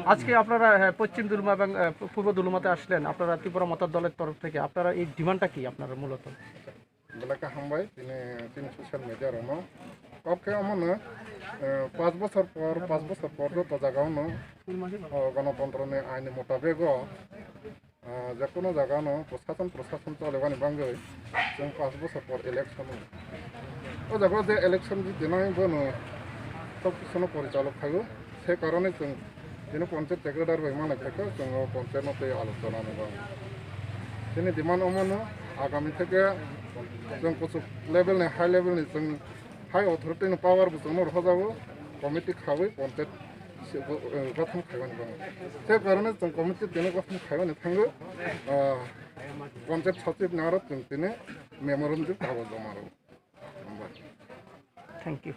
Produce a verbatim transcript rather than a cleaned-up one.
আজকে আপনারা, হ্যাঁ, পশ্চিম দুলুমা এবং, আহ, পূর্ব দুলুমাতে আসলেন, আপনারা ত্রিপুরা মতার দলের তরফ থেকে, আপনারা এই ডিমান্ডটা কি আপনারা মূলত? Belai khe hambai, tini, tini social media rokno. Kok khe omono, eh, panch bochor por, panch bochor por joto jaga ono, o, gonotontro ni ain mutabek o, ah, je kono jaga no prosason, prosason cholebani bagwi chwng panch bochor por election o. O jaga o je election jitinai bono sob kisu no porichalok khaio. Se karone chwng tini panchayat secretary bai mana khaikha, chwng o panchayat no tei alochona ni bagwi. Tini demand omono agami theke chwng kuchuk level ni, high level ni chwng high authority ni power bo chwngno rwjago, committee khawi panchayat se bo, eh, gothon khaimani bagwi. Se karone chwng committee tini gothon khaimani thango, ah, panchayat sachib ni aro chwng tini memorandum kago joma rwo. Hambai. Thank you.